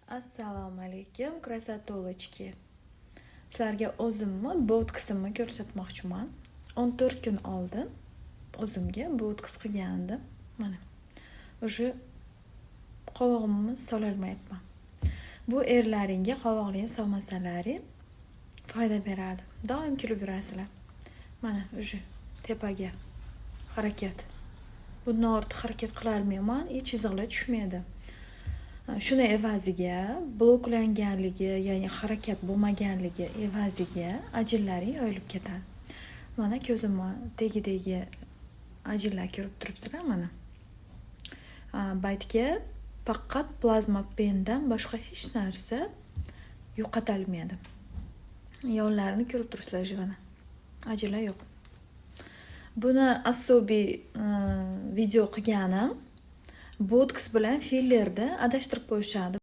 Assalomu alaykum, красотулечки. Sizlarga o'zimni botoksimni ko'rsatmoqchiman. 14 kun oldin o'zimga botoks qilgandim. Mana. Уже qovog'imni sololmayapman. Bu erlaringga qovoqlarni solmasalaring, foyda beradi. Doim kulib yurasizlar. Mana, уже tepaga harakat. Bundan ortiq harakat qilolmayman и chiziqlar tushmaydi. Shuni evaziga bloklanganligi, ya'ni harakat bo'lmaganligi evaziga ajillaring yoyilib ketadi. Mana, ko'zimni tagidagi ajinlar ko'rib turibsizlar, mana. Baytga faqat plazma pendan boshqa hech narsa yo'qotolmaydi. Yonlarini ko'rib turibsizlar уже, mana. Ajinlar yo'q. Buni особый video qilganim, botoks bilan fillerni adashtirib qo'yishadi.